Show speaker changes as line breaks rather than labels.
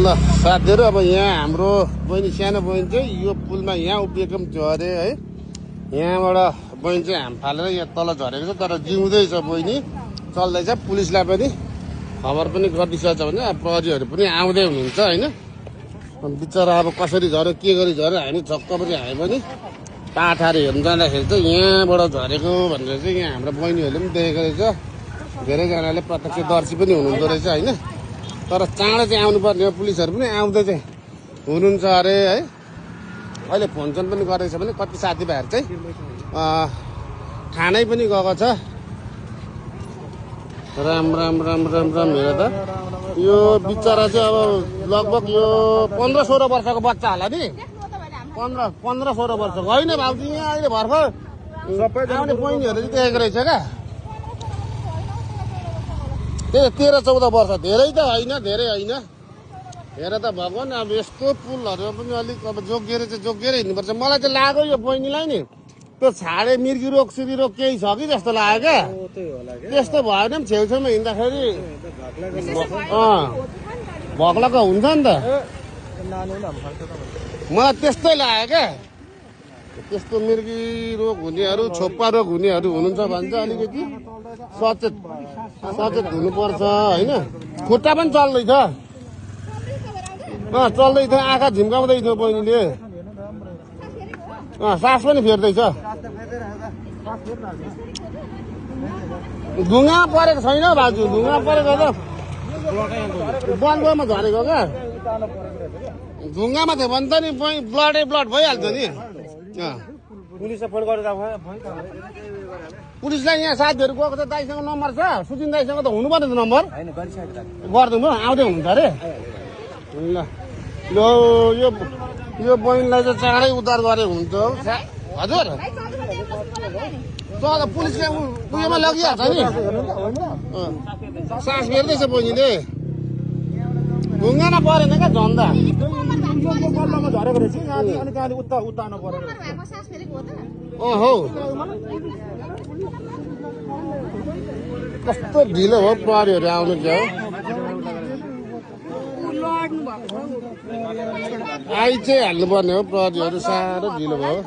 ल साथीहरु अब यहाँ हाम्रो बहिनी सानो बहिनी चाहिँ यो पुलमा यहाँ उभिएको पनि थियो अरे है। यहाँबाट बहिनी चाहिँ हाम फालेर यहाँ तल झरेको छ, तर जिउँदैछ बहिनी, चल्दैछ। पुलिसलाई पनि खबर पनि गरिदिएको छ भने प्रहरीहरू पनि आउँदै हुनुहुन्छ हैन। बिचरा अब कसरी झर्यो के गरी झर्यो हामी छक्क पनि हामी पनि टाठाहरू हेर्न जाँदाखेरि चाहिँ यहाँबाट झरेको भनेर चाहिँ यहाँ हाम्रो बहिनीहरूले पनि देखेको रहेछ। धेरैजनाले प्रत्यक्षदर्शी पनि हुनुहुँदो रहेछ हैन। तर चाँडो चाहिँ आउनुपर्ने हो, पुलिसहरू पनि आउँदै चाहिँ हुनुहुन्छ अरे है। अहिले फोनसोन पनि गरेको छ भने कति साथीभाइहरू चाहिँ खानै पनि गएको छ। राम राम राम राम राम हेर त, यो बिचरा चाहिँ अब लगभग यो 15-16 वर्षको बच्चा होला नि। 15-16 वर्षको होइन भाउजू, यहाँ अहिले भर्खर आउने बहिनीहरू चाहिँ देखेको रहेछ क्या। त्यही 13-14 वर्ष, धेरै त होइन, धेरै होइन। हेर त भगवान्, अब यस्तो पुलहरू पनि अलिक अब जोगिएर चाहिँ जोगिएर हिँड्नुपर्छ। मलाई चाहिँ लाग्यो यो बहिनीलाई नि त्यो छाडे मिर्गी रोग सिरी रोग केही छ कि जस्तो लाग्यो क्या। त्यस्तो भएन पनि छेउछेउमा हिँड्दाखेरि भक्लको हुन्छ नि त, मलाई त्यस्तै लाग्यो क्या। त्यस्तो मिर्गी रोग हुनेहरू, छोप्पा रोग हुनेहरू हुनुहुन्छ भने चाहिँ अलिकति सचेत हुनुपर्छ होइन। खुट्टा पनि चल्दैछ, चल्दैछ, आँखा झिम्काउँदैछ बहिनीले, सास पनि फेर्दैछ। ढुङ्गा परेको छैन भाउजू, ढुङ्गा परेको त बन्दमा झरेको क्या। ढुङ्गामा थियो भने त नि ब्लडै ब्लड भइहाल्छ नि। पुलिसलाई यहाँ साथीहरू गएको छ, दाइसँग नम्बर छ, सुजिन दाइसँग त हुनु पर्ने त नम्बर गरिदिनु आउँदै हुनुहुन्छ अरे। ल यो बहिनीलाई चाहिँ चाँडै उद्धार गरे हुन्छ हजुर। तल पुलिसले उयोमा लगिहाल्छ नि, सास फेर्दैछ बहिनीले। ढुङ्गामा परेन क्या झन्दा झरेको रहेछ। हो कस्तो ढिलो हो, प्रहरीहरू आउनु क्या हो। आइ चाहिँ हाल्नुपर्ने हो प्रहरीहरू, साह्रो ढिलो भयो।